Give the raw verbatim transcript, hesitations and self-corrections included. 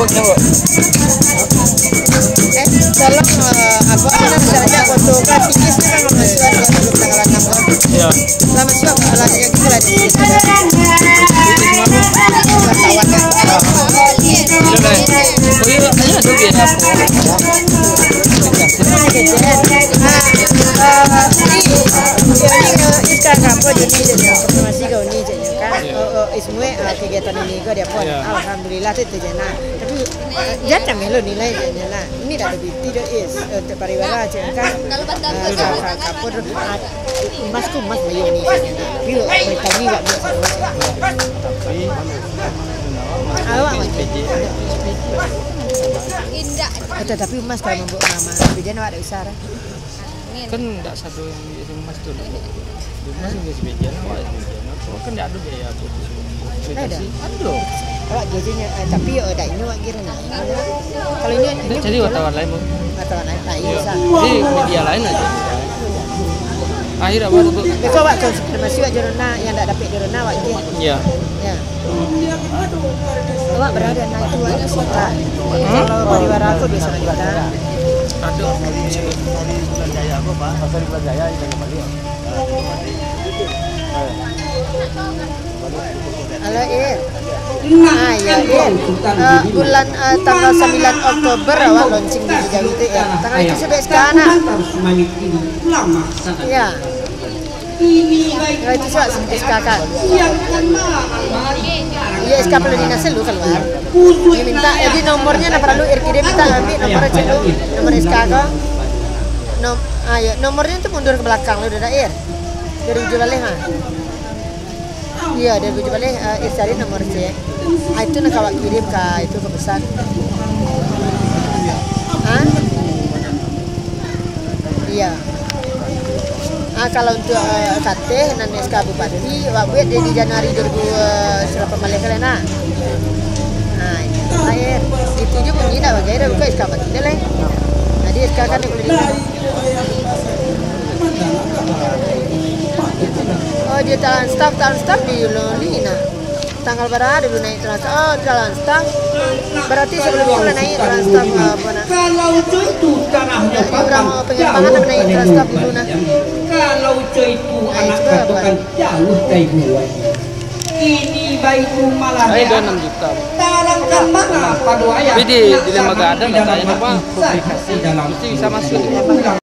Eh, tolong, eh, apa, kita bisa aja foto grafiknya kan, kalau masih ada, kalau tanggal enam. Ya. Selamat siang, kalau ada yang kita lihat di sini. Wartawan, kan? Oh, iya, iya, ada biaya apa? Nah, gitu, kan? Nah, eh, ini, ini, eh, Instagram, apa, ini, informasi kau ini, kan? Iya. Oh, oh, semua, eh, kegiatan ini kau dia pun. Iya. Alhamdulillah, tu, tu je, nah. Tapi, eh, jangan melo nilai je, nah. Ini dah ada B T dah, is. Eh, untuk pariwara je, kan? Ah, ka-, ka-, kapur, ah, emas tu emas bayar ni, nah. Tapi, eh, kami buat emas. Awak, Mak. Indak. Eh, tetapi emas kalau mambuek mama, tapi jan awak dak usah dah. Amin. Kan dak sado yang di emas tu lah. Emas yang di sebagian, awak sebagian. Awak kan dak ado biaya apa tu. Ado. Ado. Awak gajinya, eh, tapi yo dak inyo awak kira nah. Kalau inyo, inyo cari wartawan lain, Bang. Wartawan lain, lain. Iya. Bisa. Di media lain aja. Akhir apa tu? Beko awak konfirmasi awak jo Rona, yang dak dapek di Rona awak je. Iya. Ya. Awak berada naik tu hanya suka. Kalau pariwara aku biasa kita. Aduh. Halo, Ir. Ah, ya, Ir. Ah, bulan, ah, tanggal sembilan Oktober awak launching di Jawi tu, Ir. Tanggal itu sampai sekarang, nak. Ya. Kalau itu surat S K kan. Iya, S K perlu dinas lu keluar. Dia minta, jadi nomornya nak perlu R K D minta ambil nomor cek lu, nomor S K ko. Nom, ah, iya, nomornya tu mundur ke belakang lu dah, Ir. Dari ujung balik mah. Iya, dari ujung balik, eh, Ir cari nomor cek. Ah, itu nak awak kirim ka itu ke pesan. Hah? Iya. Ah, kalau untuk, eh, kateh nan S K Bupati, awak buek di, di Januari dua ribu, eh, salapan baleh kalian, nah. Nah, itu lahir. Itu je bunyi dah bagai dah, bukan S K Bupati dah, leh. Jadi S K kan boleh dengar. Oh, dia tahan staff, tahan staff di Loli, nah. Tanggal bara dulu naik Trans, oh, Trans Star. Berarti sebelum itu lah naik Trans Star, eh, apa nak? Kalau Uco itu tanahnya Di Urang, Papang, eh, Pengembangan jauh lah naik dari Trans Star dulu, nah. Kalau Uco itu anak katokan, jauh dari Buai. Ini baik malah. Ayo, dua enam juta. Tarangkan mana pado ayah. Tapi di, di Lembaga Adat di dalam katanya, hati, apa, publikasi dalam mesti bisa masuk.